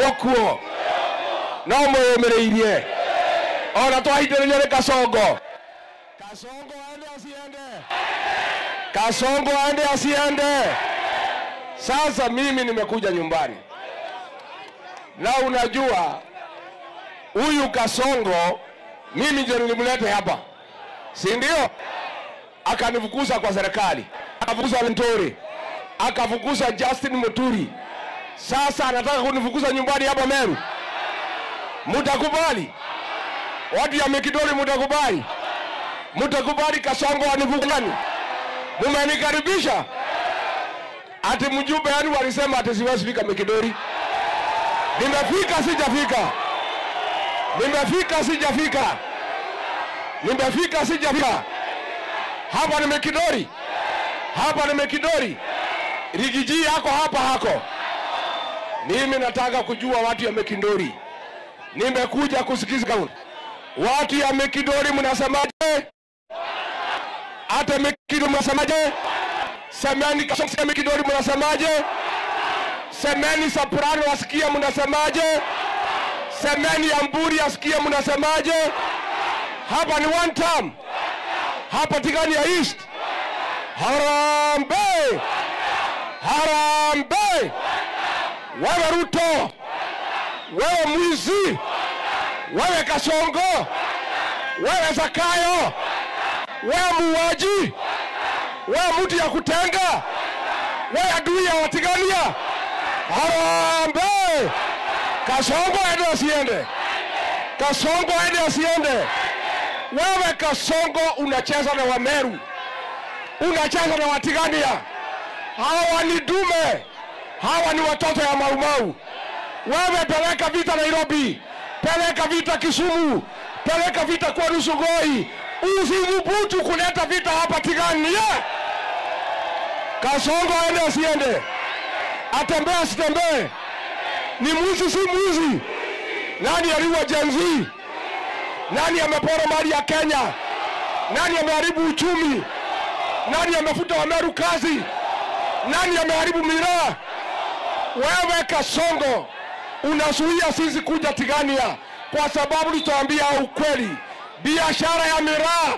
Bokuo. No mwĩyũmĩrĩirie. Ona twahitĩrĩrio nĩ Kasongo. Kasongo aende asiende? Kasongo aende asiende? Sasa mimi nimekuja nyumbani. Na unajua huyu Kasongo mimi ndio nilimleta hapa. Si ndio? Akanifukuza kwa serikali. Akafukuza Linturi. Akafukuza Justin Muturi. Sasa anataka kunifukuza nyumbani hapa Meru. Mutakubali? Watu ya Mikidori mutakubali? Mutakubali Kasongo anifukuze? Mumenikaribisha? Ati mjumbe yani walisema ati siwezi fika Mikidori. Nimefika sijafika? Nimefika sijafika? Nimefika sijafika? Hapa ni Mikidori. Hapa ni Mikidori. Rigiji yako hapa hako. Mimi nataka kujua watu ya Mikidori. Nimekuja kusikiza. Watu ya Mikidori mnasemaje? Hata Mikidori mnasemaje? Semeni Kasongo Mikidori mnasemaje? Semeni Soprano asikia mnasemaje? Semeni Amburi asikia mnasemaje? Hapa ni one term. Hapa Tigania East. Harambee! Harambee! Wewe Ruto, wewe mwizi, wewe Kasongo, wewe Zakayo, wewe muuaji, wewe mtu ya kutenga, wewe adui ya Watigania. Harambee! Kasongo aende asiende? Kasongo aende asiende? Wewe Kasongo unacheza na Wameru, unacheza na Watigania. Hawa ni dume, hawa ni watoto ya Maumau. Wewe peleka vita Nairobi, peleka vita Kisumu, peleka vita kwa Rusugoi. Usithubutu kuleta vita hapa Tigania. Kasongo aende asiende? Atembee asitembee? Ni mwizi si mwizi? Nani aliua Gen Z? Nani amepora mali ya Kenya? Nani ameharibu uchumi? Nani amefuta Wameru kazi? Nani ameharibu miraa? Wewe Kasongo unazuia sisi kuja Tigania kwa sababu tutaambia ukweli. Biashara ya miraa